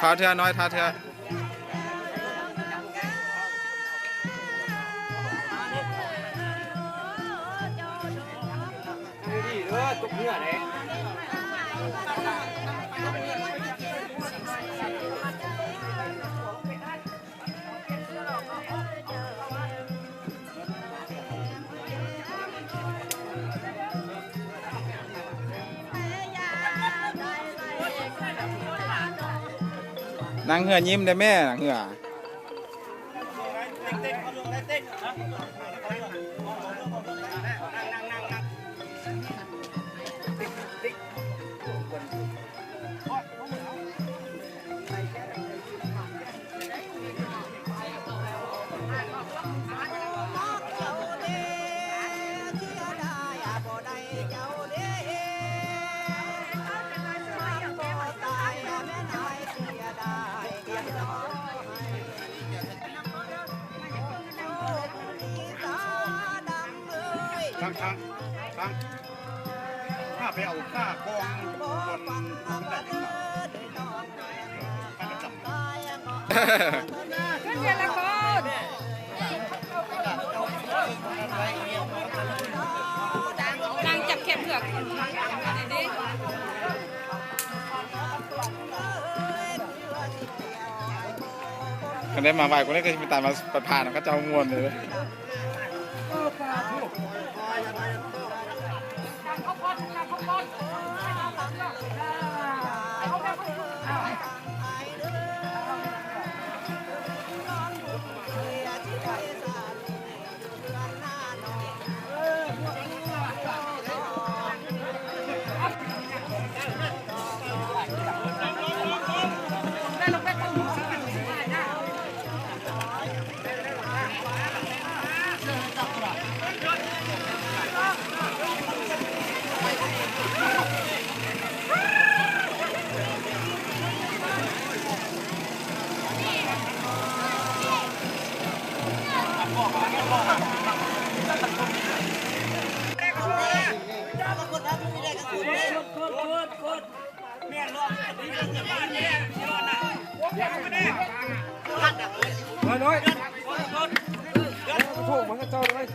ຖ້າເທື່ອນ້ອຍ ຖ້າເທື່ອ. ນັ່ງເຮືອຍິ້ມໄດ້ແມ່ ນັ່ງເຮືອ. ທາງ ທາງ ທາງ ຂ້າໄປເອົາຂ້າກອງ ຂຶ້ນເຮືອນລະຄົນ ນາງຈັບແຄມເຜືອກຂຶ້ນ ຄັນໄດ້ມາໄຫວ້ຄົນໃດກໍຊິໄປຕາມມາໄປຜ່ານເຂົາເຈົ້າມ່ວນເລີຍ. ເ ນ້ອຍໆ ໂທມາເຈົ້າເລີຍ.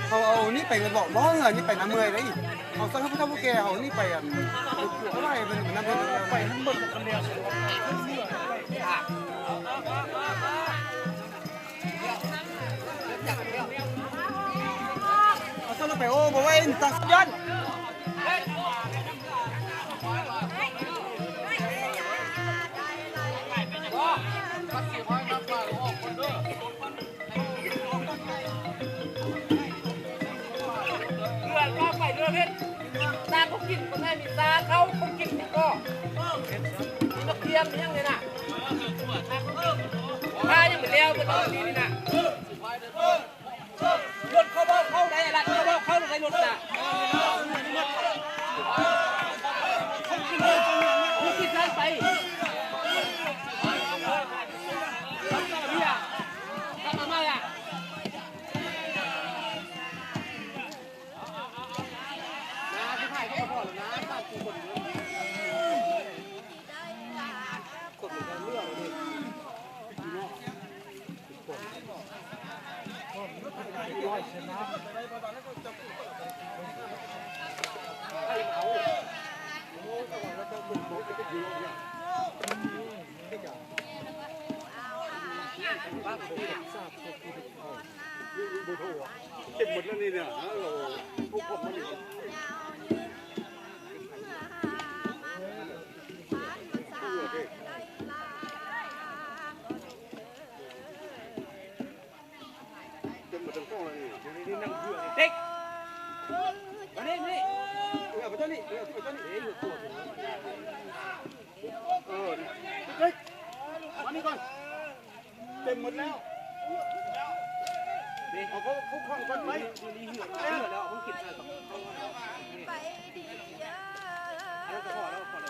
ເຂົາເອົານີ້ໄປເບາະ ບໍ່ເຮືອນີ້ໄປນຳເມື່ອຍເດ້. ເອົາຊະຜູ້ເຖົ້າຜູ້ແກ່ ເອົານີ້ໄປ ອັນ ເອົາໄວ້ເພິ່ນນຳ ໄປທັງໝົດ ເອົາຊະໄປ ໂອ້ ບໍ່ໄວ້ ຕັດຍ້ອນ. ເຮືອນກໍໄປເຮືອນເຮັດ ຕາກໍກິນ ກໍໄດ້ມີຕາເຂົາກໍກິນນີ້ກໍ ມີນກທຽມ ມີຫຍັງນີ້ນະ ຖ້າຍັງບໍ່ແລ້ວ ເບິດເອົານີ້ນີ້ນະ. ລົດເຂົາບໍ່ເຂົ້າໄດ້ ລັດເຂົາບໍ່ເຂົ້າໄດ້ລົດນະ ເຂົາກິນໄດ້ໄປ ເບຍ ກັບມາໃໝ່ລະ. ເຕັມໝົດແລ້ວນີ້ນະ ເຮົາ ເຮົາ ເຮົາ ເຮົາ ເຕັມໝົດທັງກອງແລ້ວນີ້. ເດັກ ມານີ້ ມານີ້ ເອີ ມາເຈົ້ານີ້ ເອີ ມາເຈົ້ານີ້ ເອີ ເອີ ມານີ້ກ່ອນ. ເຕັມໝົດແລ້ວ ເອົາເຂົ້າ ເຂົ້າຂອງກ່ອນໄປ ເຫຼືອແລ້ວເອົາຂອງກິນໃສ່ ອັນນັ້ນກໍພໍແລ້ວ ພໍແລ້ວ.